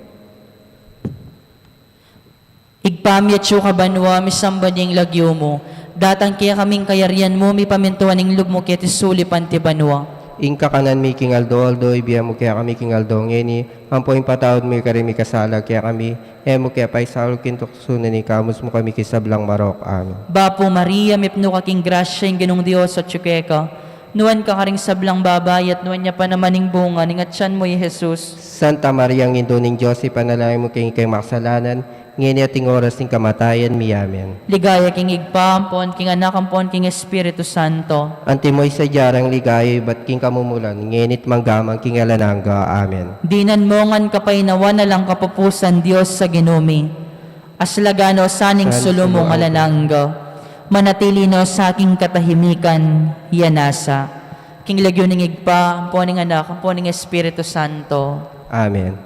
Ibpa mi atsu ka banua, misamban ya ing lagyu mu. Datang kekami ing kayarian mu, mipamintuan ing lub mu keti sulip anti banua. Ing kakanan mi king aldo-aldo, ibie mu kekami king aldo ngeni, ampo ing patawad mu karing mikasala kekami, e mu ke paisaul king tuksu nune ikabus mu kami king sablang marok. Amen. Bapu Maria, mipnu ka king grasya, ing Ginung Dios atsu keka. Nuan ka karing sablang babai, at nuan ya pa naman ing bunga ning atian mu, i Jesus. Santa Maria, Indu ning Dios, ipanalangin mu keng ikami makasalanan, ngeni at ing oras ning kamatayan mi. Amen. Ligaya king Ibpa, ampon king Anak, ampon king Espiritu Santo. Antimo ing sadya rang ligaya ibat king kamumulan, ngeni at mangga man king alang angga. Amen. Dinan mu ngan kapaynawan alang kapupusan, Dios a Ginu mi. Aslagan no sa ning sulu mung alang angga. Manatili no sa king katahimikan, ya nasa. King lagyu ning Ibpa, ampon ning Anak, ampon ning Espiritu Santo. Amen.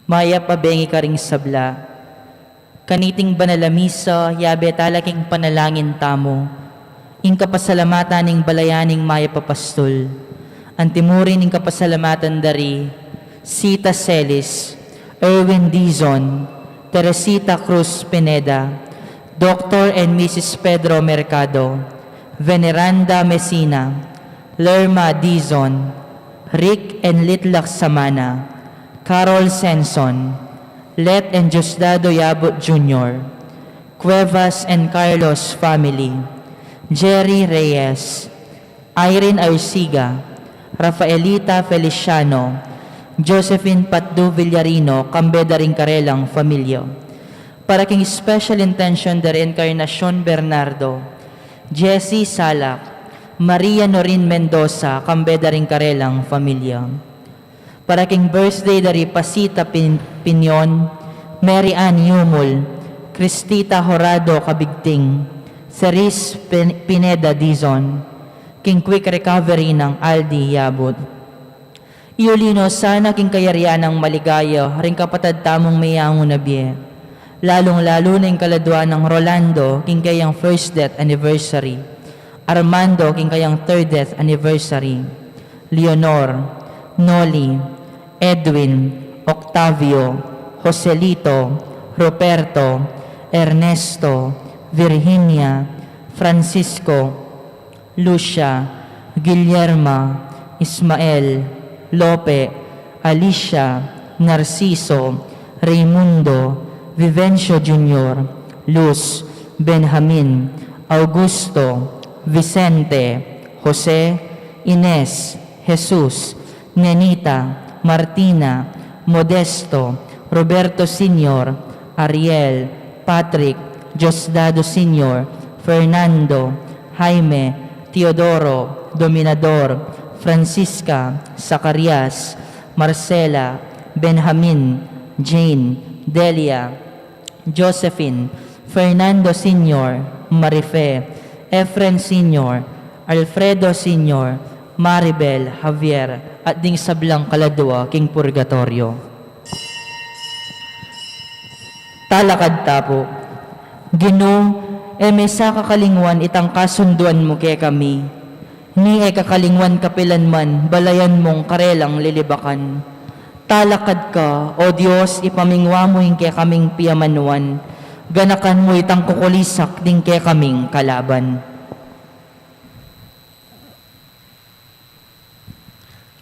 Mayap a bengi karing sabla. Kaniting banal a misa, yabe tala king panalangin tamu ing kapasalamatan ning balayan ning mayap a pastul. Antimurin ing kapasalamatan dari Sita Celis, Erwin Dizon, Teresita Cruz Pineda, Doktor and Missus Pedro Mercado, Veneranda Mesina, Lerma Dizon, Rick and Litlak Samana, Carol Senson, Let and Diosdado Yabut Junior, Cuevas and Carlos family, Jerry Reyes, Irene Arsiga, Rafaelita Feliciano, Josephine Patdu Villarino, kambe da ring karelang familia. Para king special intention da ri Encarnacion Bernardo, Jessie Salak, Maria Norin Mendoza, kambe da ring karelang familia. Para king birthday da ri Pasita Pin-, Pinion, Mary Ann Yumul, Cristita Horado Cabigting, Ceris Pin-, Pineda Dizon, king quick recovery nang Aldi Yabut. Iuli no sana king kayarian nang maligaya ring kapatad tamung meyangu na bie, lalung-lalu na ing kaladua nang Rolando king kayang first death anniversary, Armando king kayang third death anniversary, Leonor, Noli, Edwin, Octavio, Joselito, Ruperto, Ernesto, Virginia, Francisco, Lucia, Guillerma, Ismael, Lope, Alicia, Narciso, Raimundo, Vivencio Junior, Luz, Benjamin, Augusto, Vicente, Jose, Ines, Jesus, Nenita, Martina, Modesto, Roberto Senior, Ariel, Patrick, Diosdado Senior, Fernando, Jaime, Teodoro, Dominador, Francisca, Zacarias, Marcela, Benjamin, Jane, Delia, Josephine, Fernando Senior, Marife, Efren Senior, Alfredo Senior, Maribel, Javier, at ding sablang kaladua king purgatorio. Talakad ta pu. Ginu, e me sa kakalingwan itang kasunduan mu kekami, ni e kakalingwan kapilan man balayan mung karelang lilibakan. Talakad ka, O Dios, ipamingwa mu ing kekaming piamanuan, ganakan mu itang kukulisak ding kekaming kalaban.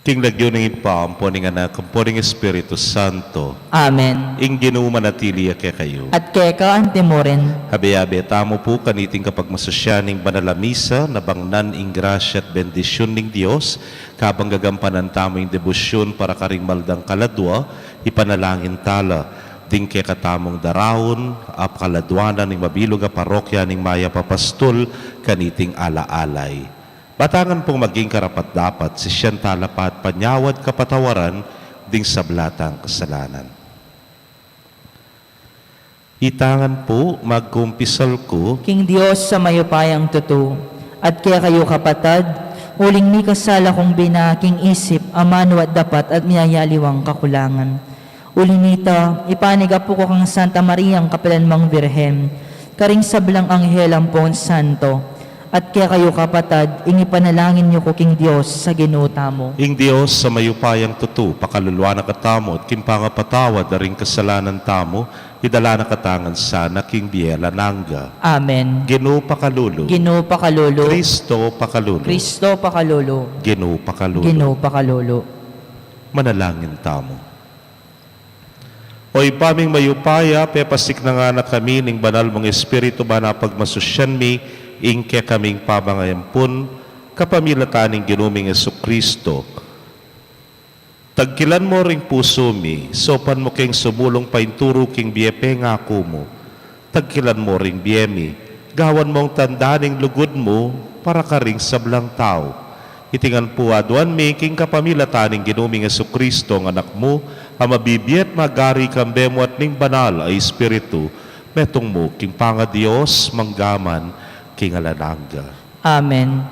King lagyu ning Ibpa, ampo ning Anak, ampo ning Espiritu Santo. Amen. Ing Ginu manatili ya kekayu. At keka antimurin. Abe-abe tamu pu kaniting kapagmasusyan ning banal a misa, nabangnan ing grasya at bendisyun ning Dios, kabang gagampanan tamu ing debosyun para karing maldang kaladua, ipanalangin tala ding kekatamung daraun a kaladuanan ning mabilug a parokya ning Mayap a Pastul kaniting ala-alay. Batangan pung maging karapat-dapat, sisian tala pa at panyawad kapatawaran ding sabla tang kasalanan. Itangan pu, magkumpisal ku king Dios a mayupayang tutu, at kekayu kapatad, uling mikasala kung bina king isip, amanu at dapat at miyayaliwang kakulangan. Uli nita, ipanigapu ku kang Santa Mariang kapilan mang Birhen, karing sablang anghel ampong santo, at kekayu kapatad, ing ipanalangin yu ku king Dios a Ginu tamu. Ing Dios a mayupayang tutu, pakaluluan na katamu, at king pangapatawad da ring kasalanan tamu, idala na katamu ngan sana king bie alang angga. Amen. Ginu pakalulu. Ginu pakalulu. Kristo pakalulu. Kristo pakalulu. Ginu pakalulu. Ginu pakalulu. Manalangin tamu. O Ibpa ming mayupaya, pepasiknangan na kami ning banal mung Espiritu, ban pagmasusyan mi ing kekaming pamangayampun, kapamilatan ning Ginu ming Jesucristo. Tagkilan mu ring pusu mi, saupan mu keng sumulung painturu king bie pengaku mu. Tagkilan mu ring bie mi, gawan mung tanda ning lugud mu para karing sablang tau. Iti ngan pu aduan mi king kapamilatan ning Ginu ming Jesucristo, a Anak mu, a mabibie at magari kambe mu at ning Banal a Espiritu, metung mu king pangaDios, mangga man king alang angga. Amen.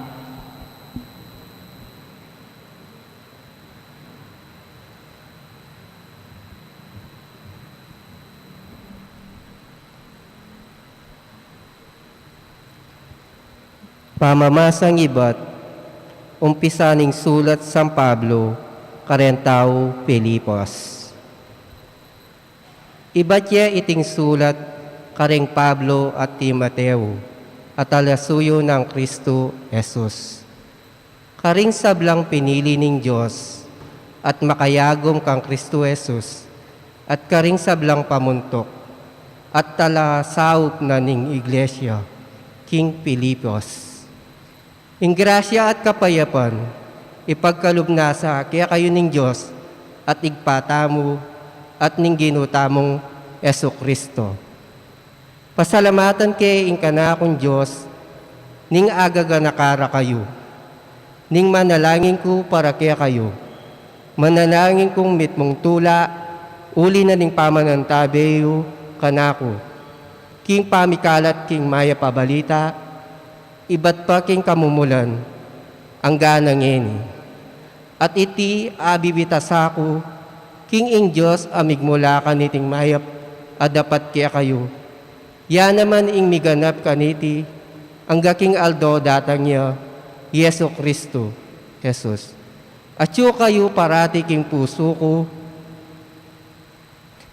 Pamamasang ibat. Umpisa ning sulat San Pablo kareng tau Filipos. Ibat ya iting sulat kareng Pablo at Timoteo, a talasuyu nang Kristo Jesus. Karing sablang pinili ning Dios, at makayagum kang Kristo Jesus, at karing sablang pamuntuk, at talasaup na ning iglesia king Filipos. Ing grasya at kapayapan, ipagkalub na sa kekayu ning Dios at Ibpa tamu at ning Ginu tamung Jesu Kristo. Pasalamatan ke ing kanakung Dios, ning agaganaka ra kayu, ning manalangin ku para kekayu. Manalangin kung mitmung tula, uli na ning pamanantabe yu kanaku, king pamikalat king mayap a balita, ibat pa king kamumulan, angga na ngeni. At iti abibitasa ku, king ing Dios a migmula kaniting mayap a dapat kekayu. Ya naman ing miganap kaniti, angga king aldo datang ya, Jesu Kristo, Jesus. Atyu kayu parati king pusu ku,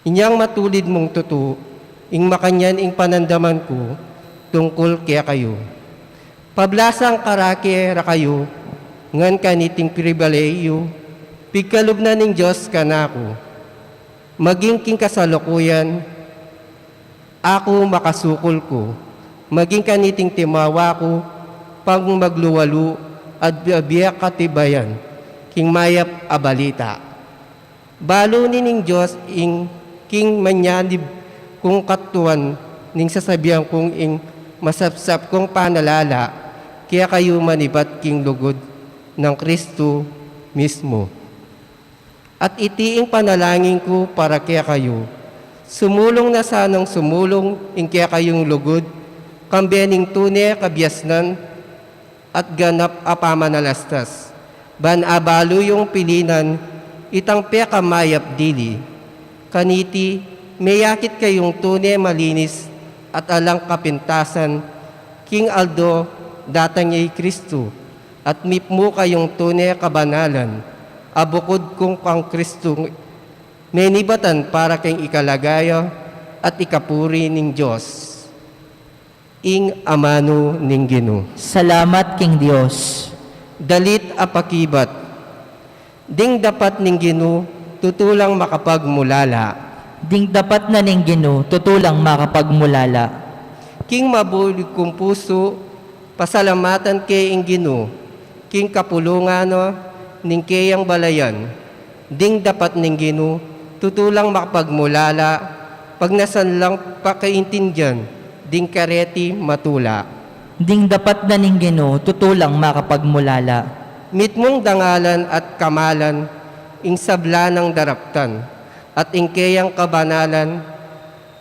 inyang matulid mung tutu, ing makanyan ing panandaman ku tungkul kekayu. Pablasang karake ra kayu, ngan kaniting pribilehiyu, pigkalub na ning Dios kanaku. Maging king kasalukuyan, aku makasukul ku, maging kaniting timawa ku, pang magluwalu, at bibie katibayan, king mayap a balita. Balu ni ning Dios ing king manyanib kung katuan ning sasabian kung ing masapsap kung panalala, kekayu manibat king lugud nang Kristo mismu. At iti ing panalangin ku para kekayu, sumulung na sanang sumulung ing kekayung lugud, kambe ning tune kabiasnan, at ganap a pamanalastas. Ban abalu yung pilinan, itang pekamayap dili. Kaniti, meyakit kayung tune malinis at alang kapintasan, king aldo datang ya i Kristo, at mipmu kayung tune kabanalan, a bukud kung kang Kristo, menibatan para king ikalagaya at ikapuri ning Dios. Ing amanu ning Ginu. Salamat king Dios. Dalit a pakibat. Ding dapat ning Ginu, tutu lang makapagmulala. Ding dapat na ning Ginu, tutu lang makapagmulala. King mabulig kung pusu, pasalamatan ke ing Ginu, king kapulungan na ning keyang balayan. Ding dapat ning Ginu, tutu lang makapagmulala, pagnasan lang pakaintindian, ding kareti matula. Ding dapat na ning Ginu, tutu lang makapagmulala. Mitmung dangalan at kamalan, ing sabla nang daraptan, at ing keyang kabanalan,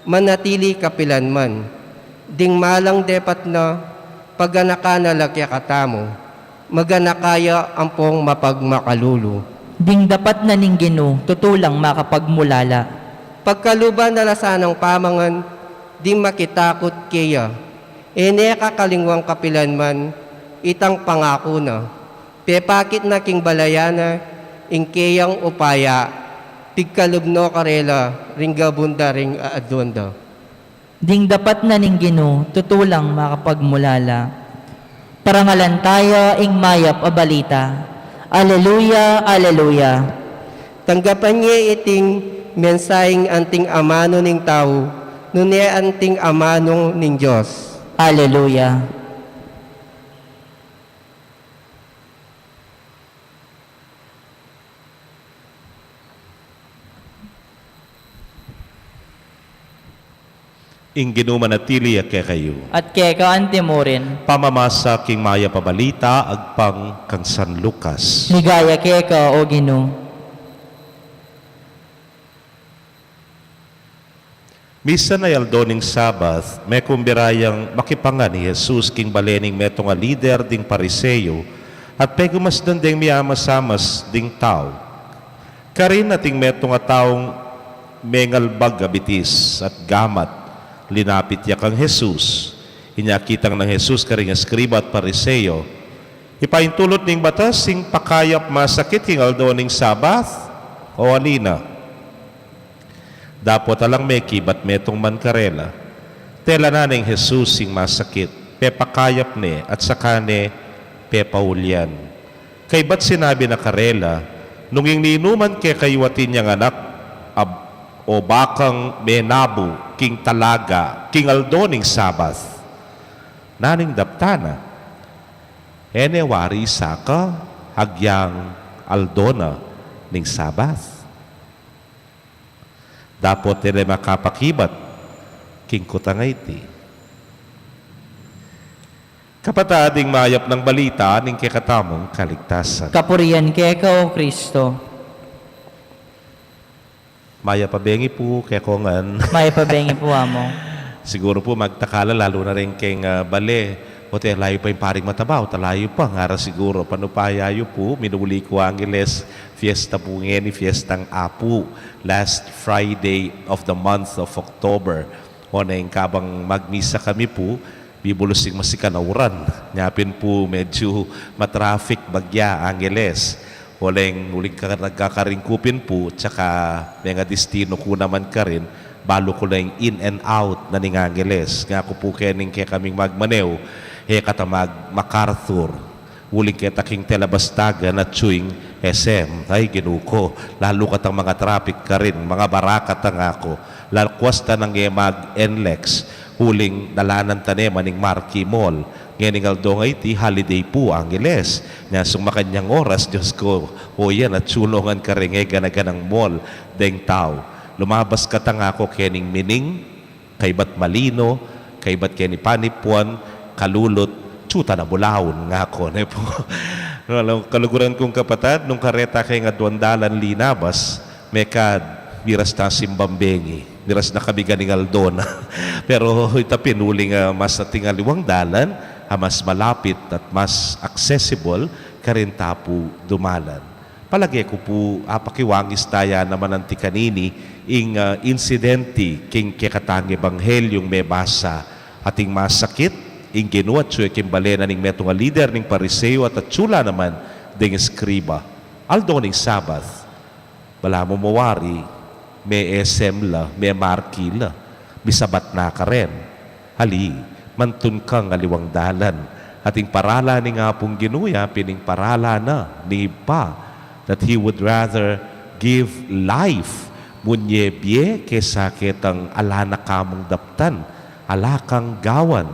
manatili kapilanman. Ding malang depat na, paganaka na la kekatamu, maganaka ya ampong mapagmakalulu. Ding dapat na ning Ginu, tutu lang makapagmulala. Pagkaluban na la sanang pamangan, ding makitakut keya. E ne kakalingwang kapilanman, itang pangaku na. Pepakit na king balayan na, ing keyang upaya, pigkalub no karela, ring gabun da ring aadwan da. Ding dapat na ning Ginu, tutu lang makapagmulala. Parangalan taya ing mayap a balita. Aleluya, aleluya. Tanggapan ye iting mensaheng anting amanu ning tau, nune anting amanu ning Dios. Aleluya. Ing Ginu manatili ya kekayu. At keka antimurin. Pamamasa king mayap a balita agpang kang San Lucas. Ligaya keka, O Ginu. Misan a aldo ning Sabat, mekumbira yang makipangan i Jesus king bale ning metung a lider ding Pariseo, at pegumasdan deng miamasamas ding tau. Karin ating metung a taung mengalbag a bitis at gamat, linapit ya kang Jesus, Inya kitang nang Jesus karing eskriba at Pariseo, ipaintulut ning batas ing pakayap masakit king aldo ning Sabat, o ali na? Dapot alang mekibat metung man karela. Tela na neng Jesus ing masakit, pepakayap ne at saka ne pepaulyan. Kaybat sinabi na karela, nung ing ninuman kekayu atin yang anak, ab-, o bakang menabu king talaga king aldo ning Sabat. Naning daptan na, e ne wari saka agyang aldo na ning Sabat. Dapot e ne makapakibat king kutang a iti. Kapatad, ing mayap nang balita ning kekatamung kaligtasan. Kapurian keka, O Kristo. Mayap a bengi pu kekongan. Mayap a bengi pu, Among. Siguru pu magtakala, lalu na rin keng, ah, bale. O te, layu pa ing paring Matabao, talayu pa, ngara siguru. Panupaya yu pu, minuli ku Angeles, fiesta pu ngeni, fiestang Apu. Last Friday of the month of October. O neng kabang magmisa kami pu, bibulus ing masikan a uran. Nya pin pu medyu matraffic bagya Angeles. Uling, uling ka-, nagkakarin ku pin pu, tsaka mengadistinu ku naman karin, balu ku lang in and out na ning Angeles. Ngaku pu kening kekaming magmanew, e kata mag-, MacArthur. Uling keta king Telabastagan at tsyu ing S M. Ay, Ginu ku, lalu katang mangatraffic karin, mangabara kata ngaku. Lakwas ta nang e mag-NLEX, uling dalanan ta ne man ing Marquee Mall. Ngening aldo ngeni iti holiday pu Angeles. Nya sung makanyang oras, Dios ku, o yan, atsu no ngan kareng e gana-ganang mall deng tau. Lumabas kata ngaku kening Mining, kaybat Malino, kaybat keni Panipuan, Kalulut, atsu ta na Bulaun ngaku, ne pu. Kaluguran kung kapatad, nung kareta keng aduang dalan linabas, mekad, miras ta simbang bengi, miras na kami ganing aldo na. Pero ita pin uling, ah, mas ating aliwang dalan, ah, mas malapit at mas accessible karin ta pu dumalan. Palage ku pu, apakiwangis ta ya naman anti kanini ing, ah, insidente king kekatang ebanghelyung mebasa. Ating masakit, ing Ginu atsu ya king bale na ning metung a lider ning Pariseo at atsu la naman deng eskriba. Aldo ning Sabat. Balamu mawari, me-SM la, me-Marquee la, misabat na karen. Ali, mantun kang aliwang dalan. At ing paralan ning Apung Ginu ya pin ing paralan na ning Ibpa, that he would rather give life, munye bie, kesa ketang ala na kamung daptan, ala kang gawan.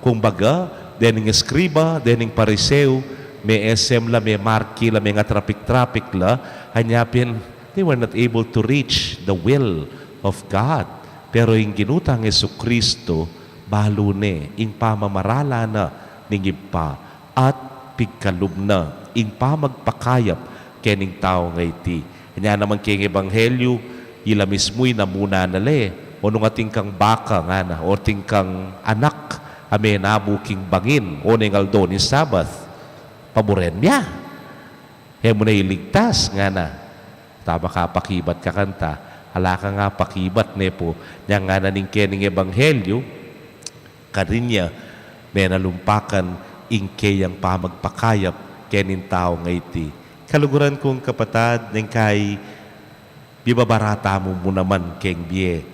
Kumbaga, dening eskriba, dening Pariseo, me-SM la, me-Marquee la, mengatraffic-traffic la, anya pin, they were not able to reach the will of God. Pero ing Ginu tang Jesucristo, balu ne ing pamamaralan na ning Ibpa at pigkalub na ing pamagpakayap kening tau ngeni. Nya naman keng ebanghelyu, ila mismu ing namuna na le, o nung atin kang baka ngana, o atin kang anak a menabu king bangin, o neng aldo ning Sabat, paburen mu ya. E mu na iligtas ngana. Tama ka, pakibat ka kanta. Ala kang apakibat, ne pu. Nya ngana ning kening ebanghelyu, karin ya menalumpakan ing keyang pamagpakayap kening tau ngeni. Kaluguran kung kapatad, neng kai bibabara tamu mu naman keng bie.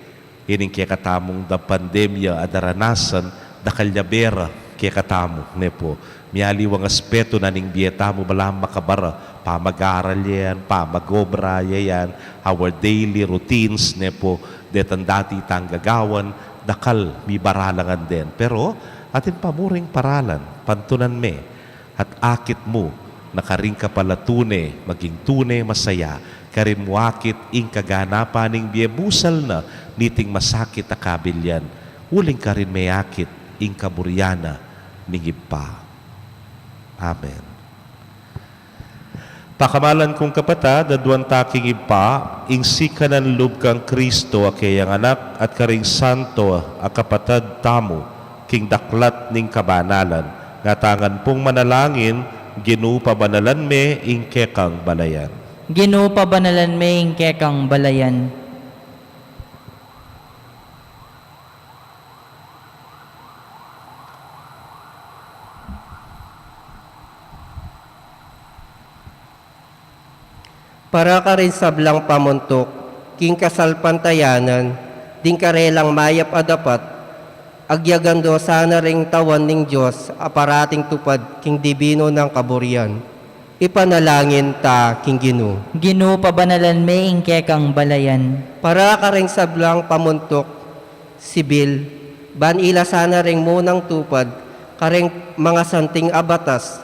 Ining kekatamung da pandemya a daranasan, dakal ya bera kekatamu, ne pu. Mialiwang aspetu na ning bie tamu, balamu makabara, pamag-aral ya yan, pamag-obra ya yan, our daily routines, ne pu, detang dati tang gagawan, dakal mibara la ngan den. Pero, atin pa mu ring paralan, pantunan me, at akit mu, na karin ka pala tune, maging tune masaya, karin mu akit ing kaganapan ning bie busal na niting masakit a kabilyan, uling karin me akit ing kaburian na ning Ibpa. Amen. Pakamalan kung kapatad, aduan ta king Ibpa, ing sikanan lub kang Kristo a keyang Anak, at karing santo a kapatad tamu, king daklat ning kabanalan. Ngatamu ngan pung manalangin, Ginu, pabanalan me ing kekang balayan. Ginu, pabanalan me ing kekang balayan. Para karing sablang pamuntuk king kasalpantayanan, ding karelang mayap a dapat, agyagan do sana ring tawan ning Dios a parating tupad king dibinu nang kaburian. Ipanalangin ta king Ginu. Ginu, pabanalan me ing kekang balayan. Para karing sablang pamuntuk sibil, ban ila sana ring munang tupad karing mangasanting a batas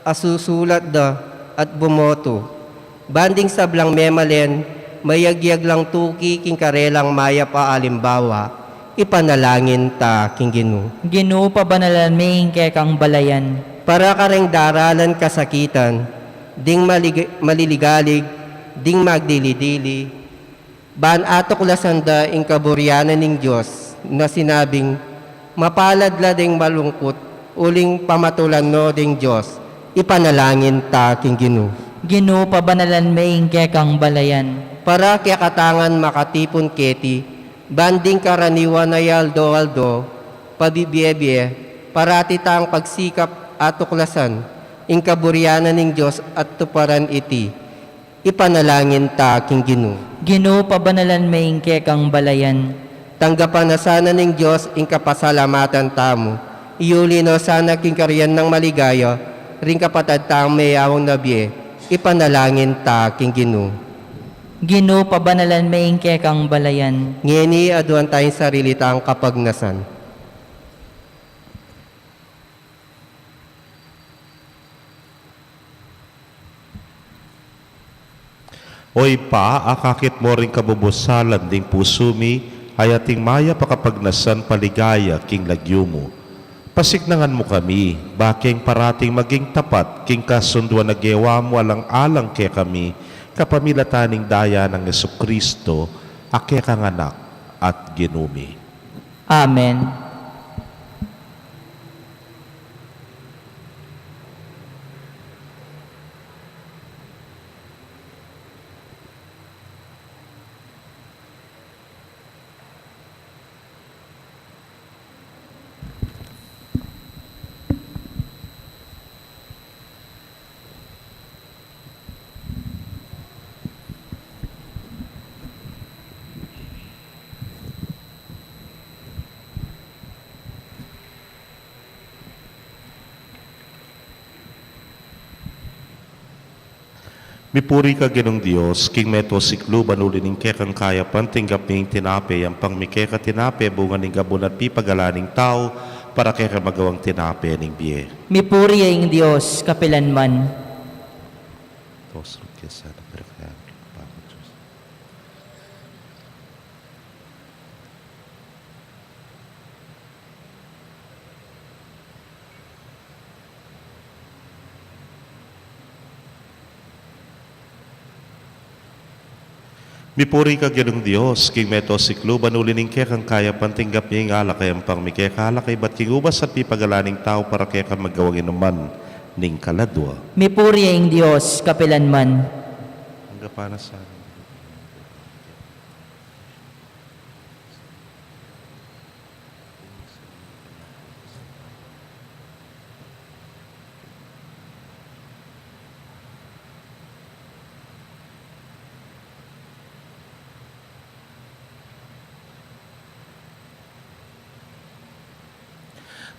a susulat da at bumoto. Ban ding sablang memalen, mayagyag lang tuki king karelang mayap a alimbawa. Ipanalangin ta king Ginu. Ginu, pabanalan me ing kekang balayan. Para karing daralan kasakitan, ding malig-, maliligalig, ding magdili-dili, ban atuklasan da ing kaburian ning Dios na sinabing, "Mapalad la ding malungkut, uling pamatulan no ding Dios." Ipanalangin ta king Ginu. Ginu, pabanalan me ing kekang balayan. Para kekatangan makatipun keti, ban ding karaniwan a aldo-aldo, pabibie-bie, parati tang pagsikap atuklasan ing kaburian ning Dios at tuparan iti. Ipanalangin ta king Ginu. Ginu, pabanalan me ing kekang balayan. Tanggapan na sana ning Dios ing kapasalamatan tamu. Iyuli no sana king karian nang maligaya ring kapatad tang meyaun na bie. Ipanalangin ta king Ginu. Ginu, pabanalan me ing kekang balayan. Ngeni aduan taya ing sarili tang kapagnasan. O Ibpa, akakit mu ring kabubusalan ding pusu mi, ayating mayap a kapagnasan paligaya king lagyu mu. Pasiknangan mu kami, ba keng parating maging tapat king kasunduan a gewa mu alang-alang kekami, kapamilatan ning daya nang Jesucristo, a kekang Anak at Ginu mi. Amen. Mipuri ka, Ginung Dios, king meto siklu, ban uli ning kekang kayapan tinggap mi ing tinape, yampang mi keka tinape, bunga ning gabun at pipagalan ning tau, para keka magawang tinape ning bie. Mipuri ya ing Dios kapilanman. Mipuri ka, Ginung Dios, king meto siklu, ban uli ning kekang kayapan tinggap mi ing alak a yampang mi keka, alak a ibat king ubas at pipagalan ning tau, para keka magawang inuman ning kaladua. Mipuri ya ing Dios kapilanman. Tanggapan na sana.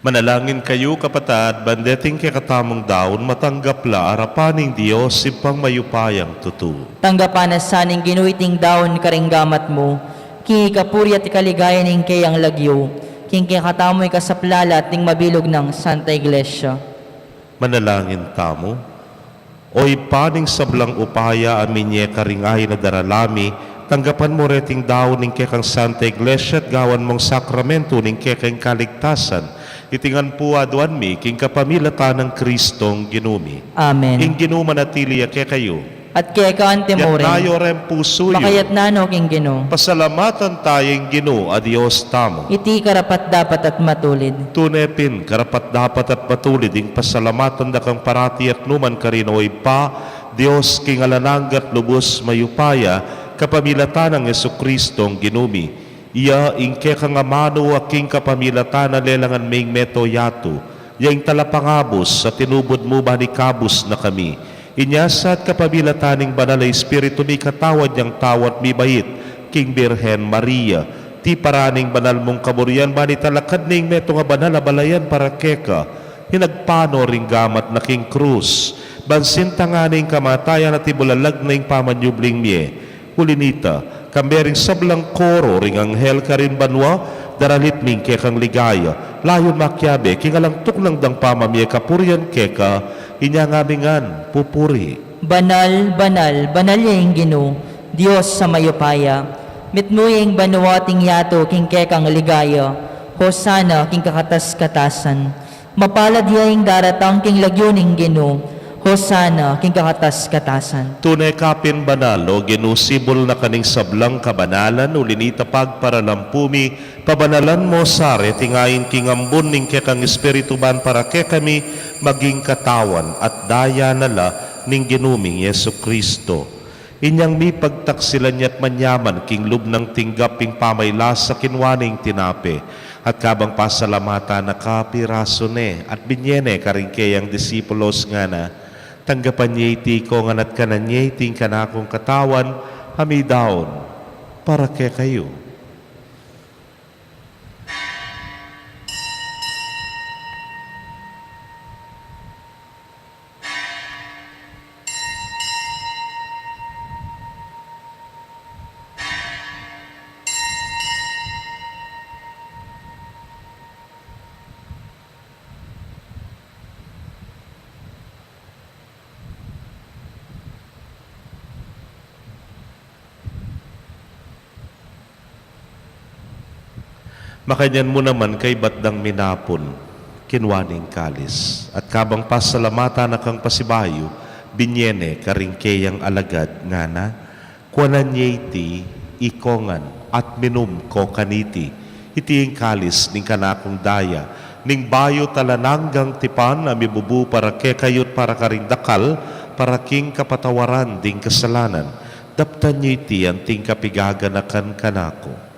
Manalangin kayu, kapatad, ban deting kekatamung daun matanggap la arapan ning Dios, Ibpang mayupayang tutu. Tanggapan na sa ning Ginu iting daun karing gamat mu, king ikapuri at ikaligaya ning keyang lagyu, king kekatamu ikasaplala at ning mabilug nang Santa Iglesia. Manalangin tamu. O Ibpa, ning sablang upaya a minye karing ain a darala mi, tanggapan mu reting daun ning kekang Santa Iglesia at gawan mung sakramentu ning kekeng kaligtasan. Iti ngan pu aduan mi king kapamilatan nang Kristong Ginu mi. Amen. Ing Ginu manatili ya kekayu. At keka antimurin. Itas yu reng pusu yu. Makaitas no king Ginu. Pasalamatan taya ing Ginu a Dios tamu. Iti karapat-dapat at matulid. Tune pin karapat-dapat at matulid ing pasalamatan da kang parati at nukarin man, O Ibpa, Dios king alang angga at lubus mayupaya, kapamilatan nang Jesucristong Ginu mi. Iya ing kekang amanu a king kapamilatan na lelangan me ing meto yatu, ya ing talapangabus a tinubud mu ban ikabus na kami. Inya sa at kapabilatan ning Banal a Espiritu, mikatawad yang tau at mibait king Birhen Maria. Tiparan ning banal mung kaburian, ban ita lakad ning metung a banal a balayan para keka, ing nagpano ring gamat na king krus, ban sintangan ing kamatayan at ibulalag na ing pamanyubling mie. Uli na nita, kambe ring sablang koro ring anghel karin banua, daralit mi ing kekang ligaya, layun makiabe king alang tuknang dang pamamie kapurian keka, inya ngamingan pupuri. Banal, banal, banal ya ing Ginu, Dios a mayupaya. Mitmu ya ing banua at ing yatu king kekang ligaya. Hosana king kakatas-katasan. Mapalad ya ing daratang king lagyu ning Ginu. Hosana king kakatas-katasan. Tune ka pin banal, o Ginu, sibul na ka ning sablang kabanalan, uli na nita pagparalampu mi, pabanalan mu sa reti ngain king ambun ning kekang Espiritu ban para kekami maging katawan at daya na la ning Ginu ming Jesucristo. Inyang mipagtaksilan ya't manyaman king lub nang tinggap ing pamaylasa, kinua ne ing tinape, at kabang pasalamatan na ka, pirasu ne, at binye ne karing keyang disipulos ngana, tanggapan ye iti ikongan at kanan ye iti ing kanakung katawan, a midaun para kekayu. Makanyan mu naman kaybat dang minapun, kinua ne ing kalis, at kabang pasalamatan na kang pasibayu, binye ne karing keyang alagad ngana, kuanan ye iti ikongan at minum ko kaniti, iti ing kalis ning kanakung daya, ning bayu at alang anggang tipan a mibubu para kekayu't para karing dakal, para king kapatawaran ding kasalanan. Daptan ye iti anting kapigaganakan kanaku.